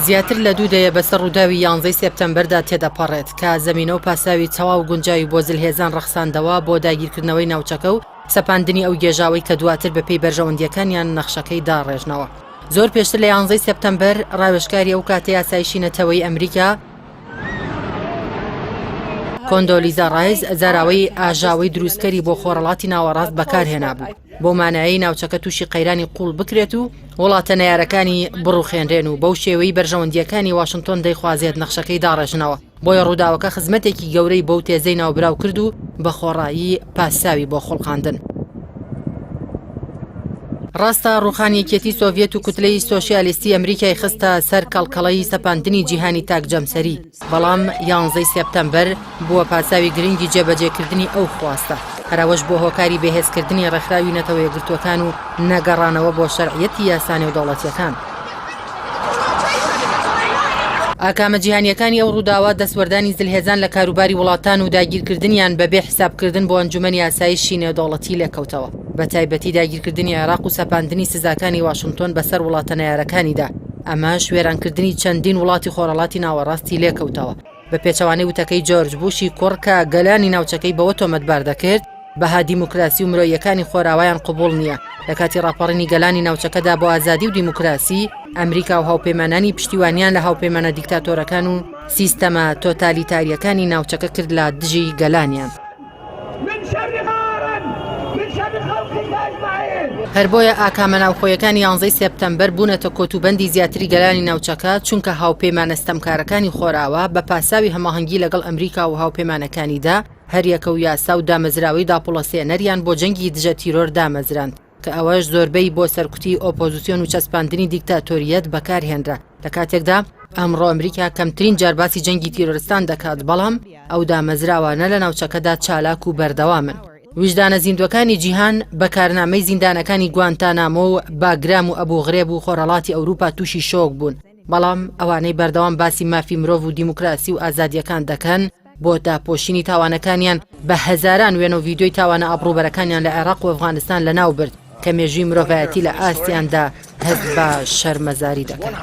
زیاتر لە دوو دەیە بەسەر ڕووداوی یانزەی سێپتەمبەردا تێدەپەڕێت کە زەمینە و پاساوی تەواو گونجاوی بۆ زلهێزان ڕەخساندەوە بۆ داگیرکردنەوەی ناوچەکە و سەپاندنی ئەو گێژاوەی کە دواتر بەپێی بەرژەوەندییەکانیان نەخشەکەی داڕێژنەوە. زۆر پێشتر لە یانزەی سێپتەمبەر ڕاوێژکاری ئەو کاتەی ئاسایشی نەتەوەیی ئەمریکا، کۆندۆلیزا ڕایس زاراوەی ئاژاوەی دروستکەری بۆ خۆرهەڵاتی ناوەڕاست بەکارهێنابوو بەو مانایەی ناوچەکە تووشی قەیرانی قووڵ بکرێت و وڵاتە نەیارەکانی بڕوخێنرێن و بەو شێوەی بەرژەوەندییەکانی واشنتۆن دەیخوازێت نەخشەکەی داڕێژنەوە. بۆیە ڕووداوەکە خزمەتێکی گەورەی بەو تێزەی ناوبراو کرد و بە خۆڕایی پاساوی بۆ خوڵقاندن. ڕاستە ڕووخانی یەکێتی سۆڤیەت و کوتلەی سۆشیالیستی ئەمریکای خستە سەر کەڵکەڵەی سەپاندنی جیهانی تاک جەمسەری، بەڵام یانزەی سێپتەمبەر بووە پاساوی گرنگی جێبەجێکردنی ئەو خواستە، هەر ئەوەش بووە هۆکاری بەهێزکردنی ڕێکخراوی نەتەوە یەکگرتووەکان و نەگەڕانەوە بۆ شەرعیەتی یاسا نێودەوڵەتییەکان. ئاکامە جیهانییەکانی ئەو ڕووداوە، دەستوەردانی زلهێزان لە کاروباری وڵاتان و داگیرکردنیان بەبێ حیسابکردن بۆ ئەنجومەنی ئاسایشی نێودەوڵەتی لێکەوتەوە، بەتایبەتی داگیرکردنی عێراق و سەپاندنی سزاکانی واشنتۆن بەسەر وڵاتە نەیارەکانیدا، ئەمەش وێرانکردنی چەندین وڵاتی خۆرهەڵاتی ناوەڕاستی لێکەوتەوە. بە پێچەوانەی وتەکەی جۆرج بوشی کوڕ کە گەلانی ناوچەکەی بەوە تۆمەتبار دەکرد بەها دیموکراسی و مرۆییەکانی خۆراوایان قبوڵ نییە لە کاتی ڕاپەڕینی گەلانی ناوچەکەدا بۆ ئازادی و دیموکراسی، ئەمریکا و هاوپەیمانانی پشتیوانیان لە هاوپەیمانە دیکتاتۆرەکان و سیستەمە تۆتالیتارییەکانی ناوچەکە کرد لە دژی گەلانیان. هەر بۆیە ئاکامە ناوخۆیەکانی یانزەی سێپتەمبەر بوونەتە کۆتوبەندی زیاتری گەلانی ناوچەکە، چونکە هاوپەیمانە ستەمکارەکانی خۆرئاوا بە پاساوی هەماهەنگی لەگەڵ ئەمریکا و هاوپەیمانەکانیدا هەریەکە و یاسا و دامەزراوەی داپڵۆسێنەریان بۆ جەنگی دژە تیرۆر دامەزراند کە ئەوەش زۆربەی بۆ سەرکوتی ئۆپۆزسیۆن و چەسپاندنی دیکتاتۆرییەت بەکارهێنرا لە کاتێکدا ئەمڕۆ ئەمریکا کەمترین جار باسی جەنگی تیرۆرستان دەکات بەڵام ئەو دامەزراوانە لە ناوچەکەدا چالاک و بەردەوامن. ویژدانە زیندووەکانی جیهان بە کارنامەی زیندانەکانی گوانتانامۆ و باگرام و ئەبوغرێب و خۆرهەڵاتی ئەوروپا تووشی شۆک بوون، بەڵام ئەوانەی بەردەوام باسی مافی مرۆڤ و دیموکراسی و ئازادییەکان دەکەن بۆ داپۆشینی تاوانەکانیان بە هەزاران وێنە و ڤیدیۆی تاوانە ئابڕووبەرەکانیان لە عێراق و ئەفغانستان لەناوبرد کە مێژووی مرۆڤایەتی لە ئاستیاندا هەست بە شەرمەزاری دەکات.